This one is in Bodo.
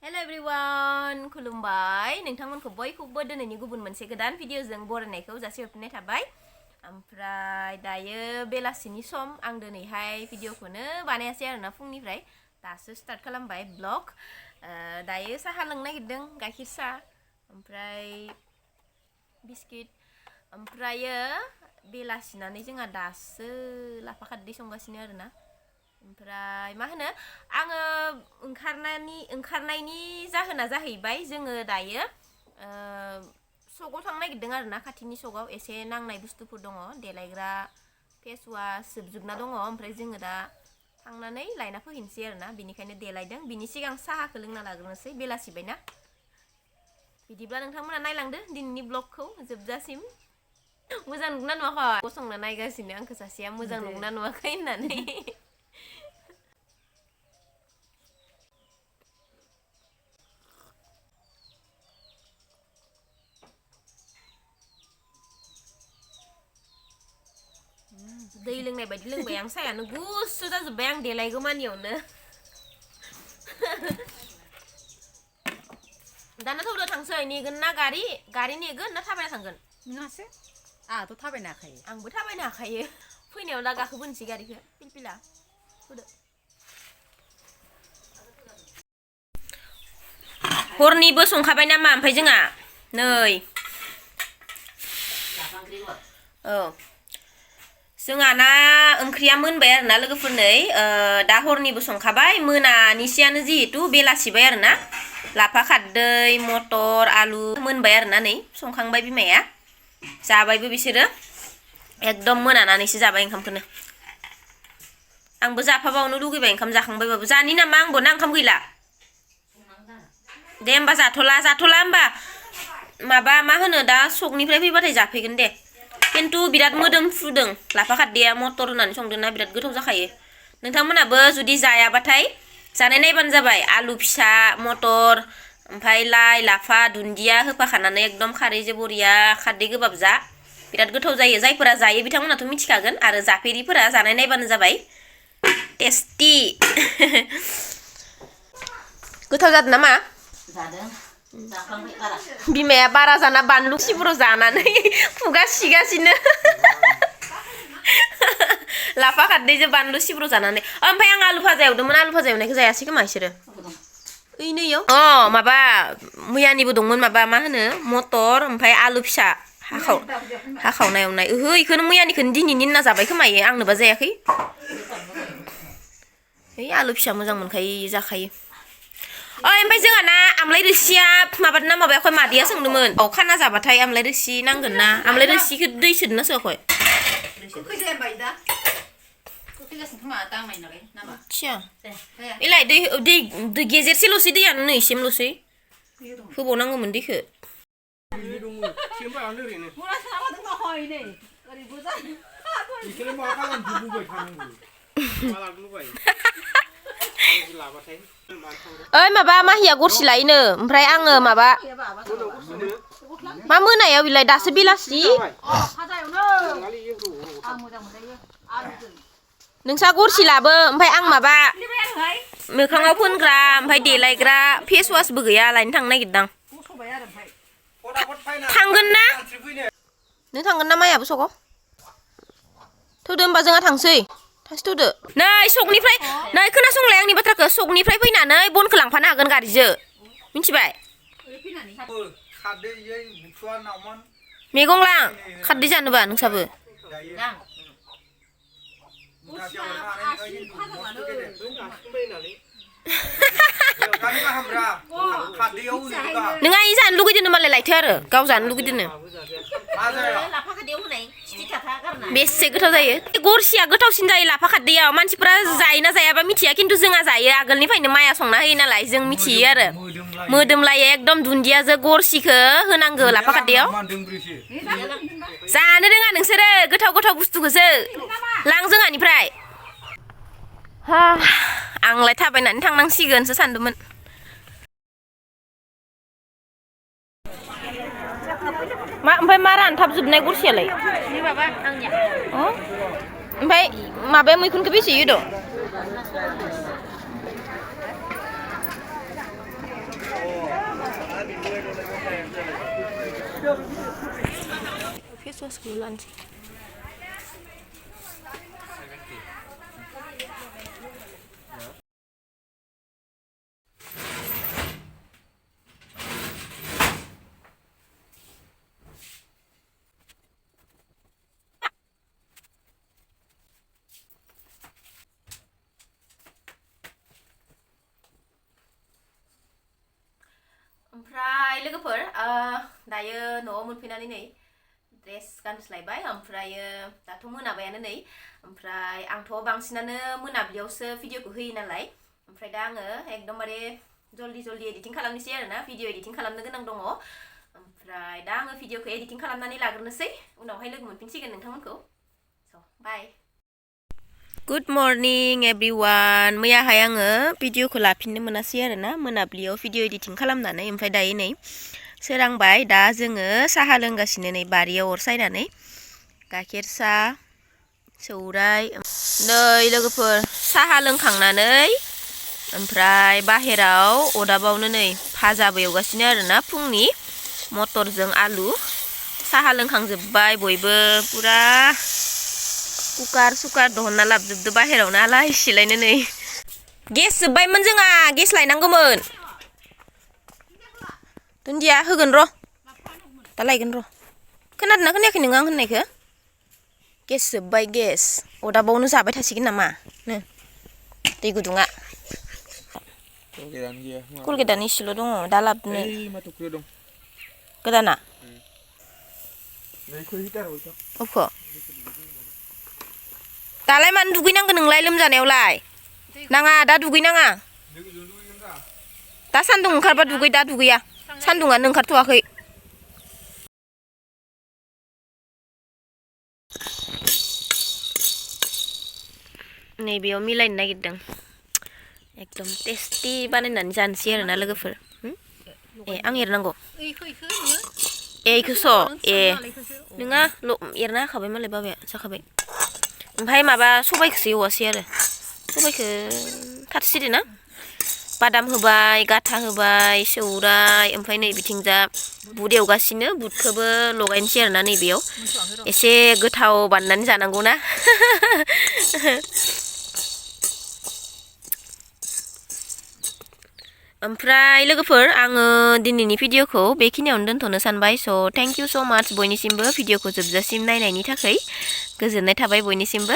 Hello everyone, खुलुमबाय नोंथांमोनखौ बयखौबो दिनैनि गुबुन मोनसे गोदान भिडिअजों बरायनायखौ जासिहरफिननाय थाबाय। ओमफ्राय दायो बेलासिनि सम आं दिनैहाय भिडिअखौनो बानायासै आरोना फुंनिफ्राय दासो स्टार्ट खालामबाय ब्लग। दायो साहा लोंनो नागिरदों गाइखेर साहा ओमफ्राय बिस्किट ओमफ्रायो बेलासिनानै जोंहा दासो लाफा खारदै संगासिनो आरोना। ओमफ्राय मा होनो आङो ओंखारनायनि जाहोना जाहैबाय जोङो दायो सकआव थांनो नागिरदों आरोना खाथिनि सकआव एसे नांनाय बुस्थुफोर दङ देलायग्रा फेस वास जोबजोबना दङ ओमफ्राय जोङो दा थांनानै लायना फैनोसै आरोना बेनिखायनो देलायदों बिनि सिगां साहाखौ लोंना लाग्रोनोसै बेलासिबायना। बिदिब्ला नोंथांमोना नायलांदो दिनैनि ब्लगखौ जोबजासिम। मोजां नुगोना नुवाखै गसंना नायगासिनो आंखौ सासेया मोजां नुगोना नुवाखै होननानै। दै लोंनाय बायदि लोंबाय आं सायानो गुसु जाजोब्बाय आं देलायगौ मानियावनो। दाना थौदो थांसै नेगोन ना गारि नेगोन ना थाबायना थांगोन नङासो आंहाथ' थाबायनो हाखायो आंबो थाबायनो हाखायो फैनायाव दा गाखोबोनोसै गारिखौ पिलपिला थौदो। हरनिबो संखाबाय नामा ओमफ्राय जोंहा नै औ जोंहा ना ओंख्रिया मोनबाय आरोना लोगोफोरनै दा हरनिबो संखाबाय मोनानिसेयानो जिहेतु बेलासिबाय आरोना लाफा खारदै मटर आलु मोनबाय आरोना नै संखांबाय बिमाया जाबायबो बिसोरो एकदम मोनानानैसो जाबाय ओंखामखौनो। आंबो जाफाबावनो लुगैबाय ओंखाम जाखांबायबाबो जानि नामा आंबो ना ओंखाम गैला दे होमबा जाथ'ला होमबा माबा मा होनो दा सकनिफ्राय फैबाथाय जाफैगोन दे। खिन्थु बिराद मोदोम फुदों लाफा खारदैया मटर होनानै संदोंना बिराद गोथाव जाखायो। नोंथांमोनाबो जुदि जायाबाथाय जानाय नायबानो जाबाय आलु फिसा मटर ओमफ्राय लाइ लाफा दुन्दिया होफाखानानै एकदम खारैजों बरिया खारदै गोबाब जा बिराद गोथाव जायो। जायफोरा जायो बिथांमोनाथ' मिथिखागोन आरो जाफेरिफोरा जानाय नायबानो जाबाय टेस्टि। गोथाव जादों नामा? जादों जाखांबाय बारा बिमाया बारा जाना बानलु सिब्र' जानानै खुगा सिगासिनो। लाफा खारदैजों बानलु सिब्र' जानानै ओमफ्राय आं आलु भाजा एवदोंमोन आलु भाजा एवनायखौ जायासै खोमा बिसोरो ओइ नैयाव माबा मैयानिबो दंमोन माबा मा होनो मटर ओमफ्राय आलु फिसा हाखावना एवनाय ओहो इखौनो मैयानिखौनो दिनैनि होनना जाबाय खोमा इयो आंनोबा जायाखै। ओइ आलु फिसा मोजां मोनखायो जाखायो। ओमफ्राय जोंहा ना आमलाय रोसिया माबादों ना माबायाखै मादैया सोंदोंमोन खाना जाबाथाय आमलाय रोसि नांगोन ना आमलाय रोसिखौ दै सोदोंना सोआखै? इलाय दै गेजेरसेल'सै दैयानो नै एसेमल'सै होबावनांगौमोन दैखौ। ओइ माबा माहिया गरसि लायनो ओमफ्राय आङो माबा मा मोनायाव बिलाय दासो बेलासि नोंसा गरसि लाबो ओमफ्राय आं माबा मोखाङाव फोनग्रा ओमफ्राय देलायग्रा फेस वासबो गैया लायनो थांनो नागिरदां। थांगोन ना नों थांगोन ना मायाबो सकआव थौदो होमबा जोंहा थांसै थौदो नै सकनिफ्राय नै खोनासंलाय आंनि बाथ्राखौ सकनिफ्राय फैनानै बनखौ लांफानो हागोन गारिजों मिथिबाय। मैगं लां खारदै जानोबा नोंसाबो नों आइ जानो लुगैदों मालाय लायथो आरो गाव जानो लुगैदों बेसे गोथाव जायो गरसिया गोथावसिन जायो लाफा खारदैयाव मानसिफ्रा जायोना जायाबा मिथिया खिन्थु जोंहा जायो आगोलनिफ्रायनो माया संना होयो नालाय जों मिथियो आरो मोदोमलायो एकदम दुन्दियाजों गरसिखौ होनांगौ लाफा खारदैयाव जानो रोङा नोंसोरो गोथाव गोथाव बुस्थुखौसो लां जोंहानिफ्राय आंलाय थाबायनानै थांनांसिगोनसो सानदोंमोन। मा ओमफ्राय मा रानथाबजोबनाय गरसियालाय ओमफ्राय माबाया मैखुनखौ बेसे होदो फेस वासखौ लानोसै ओमफ्राय लोगोफोर दायो न'आव मोनफैनानै नै ड्रेस गानस्लायबाय ओमफ्रायो दाथ' मोनाबायानो नै ओमफ्राय आंथ' बांसिनानो मोनाबिलियावसो भिडिअखौ होयो नालाय ओमफ्राय दा आङो एकदमबारे जल्दि एडिटिं खालामनोसै आरोना भिडिअ एडिटिं खालामनो गोनां दङ ओमफ्राय दा आङो भिडिअखौ एडिटिं खालामनानै लाग्रोनोसै उनावहाय लोगो मोनफिनसिगोन नोंथांमोनखौ स' बाय गुड मर्निं एभ्रिवान मैयाहाय आङो भिडिअखौ लाफिननो मोनासै आरोना मोनाबिलियाव भिडिअ एडिटिं खालामनानै ओमफ्राय दायो नै सोरांबाय दा जोङो साहा लोंगासिनो नै बारियाव अर सायनानै गाइखेर साहा सौराय नै लोगोफोर साहा लोंखांनानै ओमफ्राय बाहेराव अदाबावनो नै भाजाबो एवगासिनो आरोना फुंनि मटरजों आलु साहा लोंखांजोब्बाय बयबो पुरा कुकार दहनना लाबोजोबदो बाहेरावनो आलाय सिलायनो नै गेस जोब्बायमोन जोंहा गेस लायनांगौमोन दुन्दिया होगोन र' दा लायगोन र' खोनादोंना खोनायाखै नोङो आं होननायखौ गेस जोब्बाय गेस अदाबावनो जाबाय थासिगोन नामा नो दै गुदुङा कलगेटआनो इसेल' दङ दा लाबोनो गोदाना अफो दालाय मानो दुगैनांगौ नोंलाय लोमजानायावलाय नाङा दा दुगैनाङा दा सान्दुं ओंखारबा दुगै दा दुगैया सान्दुङानो ओंखारथ'वाखै नैबेयाव मिलायनो नागिरदों एकदम टेस्टि बानायनानै जानोसै आरोना लोगोफोर ए आं एरनांगौ ए इखौस' ए नोङा एरना होखाबाय मालाय बाबाया जाखाबाय ओमफ्राय माबा सबाइखौसो एवासै आरो सबाइखौ थारसिदो ना बादाम होबाय गाथा होबाय सौराय ओमफ्राय नै बिथिंजा बुद एवगासिनो बुदखौबो लगायनोसै आरोना नैबेयाव एसे गोथाव बानायनानै जानांगौ ना ओमफ्राय लोगोफोर आङो दिनैनि भिडिअखौ बेखिनियावनो दोनथ'नो सानबाय स' थेंक इउ स' माच बयनिसिमबो भिडिअखौ जोबजासिम नायनायनि थाखाय गोजोननाय थाबाय बयनिसिमबो